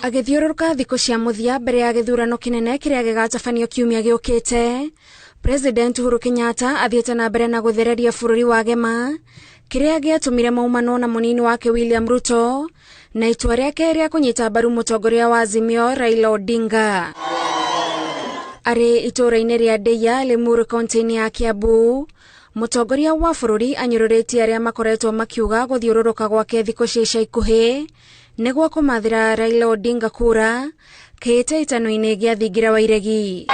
Agĩthiũrũrũka thikũ cia mũthia mbere ya gĩthurano kĩnene kĩrĩa gĩgatabanio kiumia gĩũkĩte, President Uhuru Kenyatta athiĩte na mbere na gũthereria bũrũri wa Gema kĩrĩa gĩatũmire maumanwo na mũnini wake William Ruto na itua rĩake rĩa kũnyita mbaru mũtongoria wa Azimio Raila Odinga. Arĩ itũũra-inĩ rĩa Ndeia, Limuru, kaunti-inĩ ya Kiambu, mũtongoria wa bũrũri anyũrũrĩtie arĩa makoretwo makiuga gũthiũrũrũka gwake thikũ cia ica ikuhĩ nĩguo kũmathĩra Raila Odinga kura kĩhĩtahĩtano-inĩ gĩa thingira wa iregi.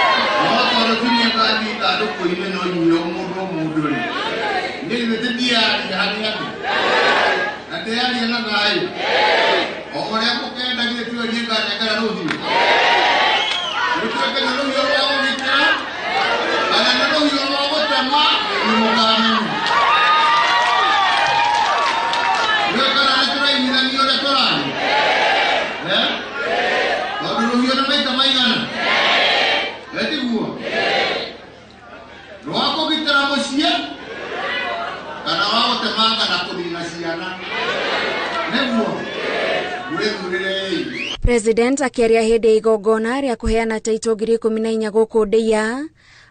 President akĩaria hĩndĩ ya igongona rĩa kũheana taitũ 14,000 gũkũ Ndeia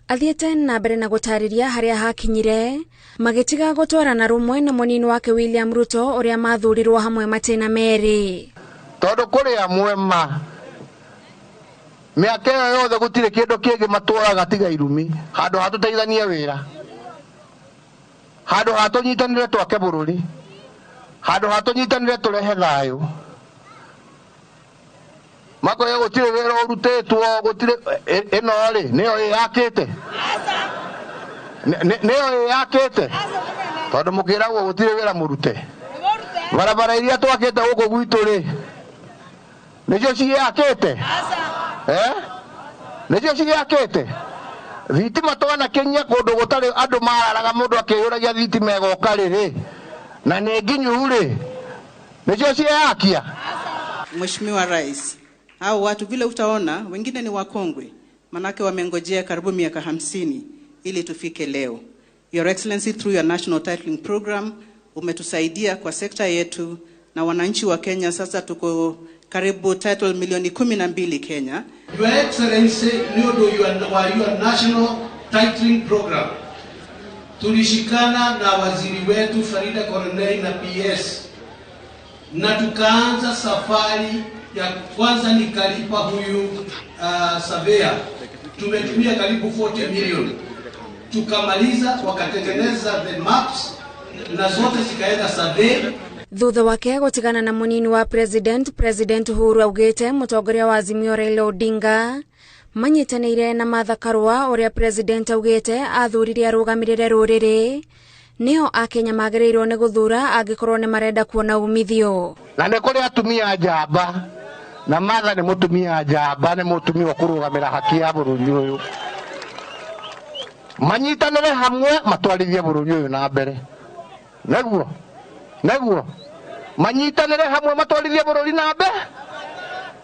athiĩte na mbere na gũtarĩria harĩa hakinyire magĩtiga gũtwarana rũmwe na mũnini wake William Ruto ũrĩa mathurirwo hamwe matĩna merĩ. Tondũ kũrĩ amwe ma mĩaka ĩyo yothe gũtirĩ kĩndũ kĩngĩ matwaraga tiga irumi, handũ ha tũteithanie wĩra, handũ ha tũnyitanĩre twake bũrũri, handũ ha tũnyitanĩre tũrehe thayũ. Makoya gũtirĩ wĩra ũrutĩtwo, gũtirĩ ĩno rĩ nĩyo ĩyakĩte, nĩyo ĩyakĩte, tondũ mũkĩragwo gũtirĩ wĩra mũrute. Barabara iria twakĩte gũkũ gwitũ rĩ nĩcio ciĩyakĩte, nĩcio ciĩyakĩte. Thitima twanakinyia kũndũ gũtarĩ andũ mararaga mũndũ akĩyũragia thitima ĩgoka rĩ na nĩ nginyu rĩ nĩcio ciĩyakia. Mheshimiwa Rais, hao watu vile utaona wengine ni wakongwe, manake wamengojea karibu miaka 50 ili tufike leo. Your Excellency, through your National Titling Program umetusaidia kwa sekta yetu na wananchi wa Kenya. Sasa tuko karibu title milioni 12 Kenya. Your Excellency, your National Titling Program, tulishikana na waziri wetu Farida Koronei na PS na tukaanza safari ya kwanza. Nikalipa huyu surveyor, tumetumia karibu 40 million, tukamaliza, wakatengeneza the maps na zote zikaenda survey. Thutha wake gũtigana na mũnini wa President, President Uhuru augĩte mũtongoria wa Azimio Raila Odinga manyitanĩire na Martha Karua ũrĩa President augĩte athurire arũgamĩrĩre rũrĩrĩ nĩo akenya magĩrĩirwo nĩ gũthura angĩkorwo nĩ marenda kuona umithio. Na nĩ kũrĩ atumia njamba, na Martha nĩ mũtumia njamba, nĩ mũtumia ũkũrũgamĩra haki ya bũrũri ũyũ. Manyitanĩre hamwe matwarithie bũrũri ũyũ na mbere. Nĩguo, nĩguo manyitanĩre hamwe matwarithie bũrũri na mbere,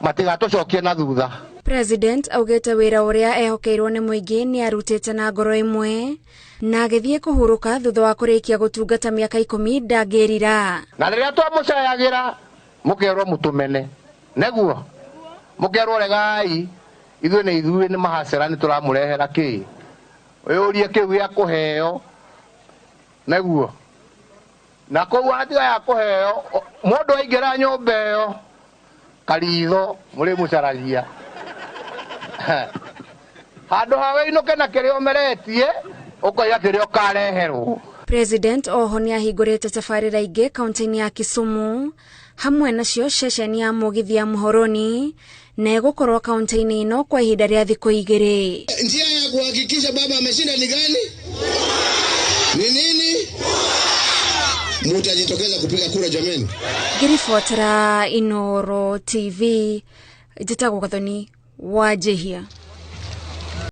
matigatũcokie na thutha. President augĩte wĩra ũrĩa ehokeirwo nĩ mũingĩ nĩ arutĩte na ngoro ĩmwe na agĩthiĩ kũhurũka thutha wa kũrĩkia gũtungata mĩaka 10 ndangĩrira. Na rĩrĩa twamũcayagĩra mũkerwo mũtũmene, nĩguo mũkerwo regai, ithuĩ nĩ ithuĩ nĩ mahacera nĩ tũramũrehera kĩ, ũyũrie kĩu gĩa kũheo, nĩguo na kũu hatiga ya kũheo mũndũ aingĩra nyũmba ĩyo karitho mũrĩmũcaragia handũ ha wĩinũke na kĩrĩa ũmeretie ũkoiga kĩrĩa ũkareherwo. President oho nĩ ahingũrĩte tabarĩra ingĩ kaunti-inĩ ya Kisumu hamwe nacio ceceni ya mũgithi ya Muhoroni na ĩgũkorwo kaunti-inĩ ĩno kwa ihinda rĩa thikũ 2. Njia ya kuhakikisha baba ameshinda ni gani? Ni nini? Mutajitokeza kupiga kura jameni. Ngĩribotera Inooro TV, njĩtagwo Gathoni Wanjihia.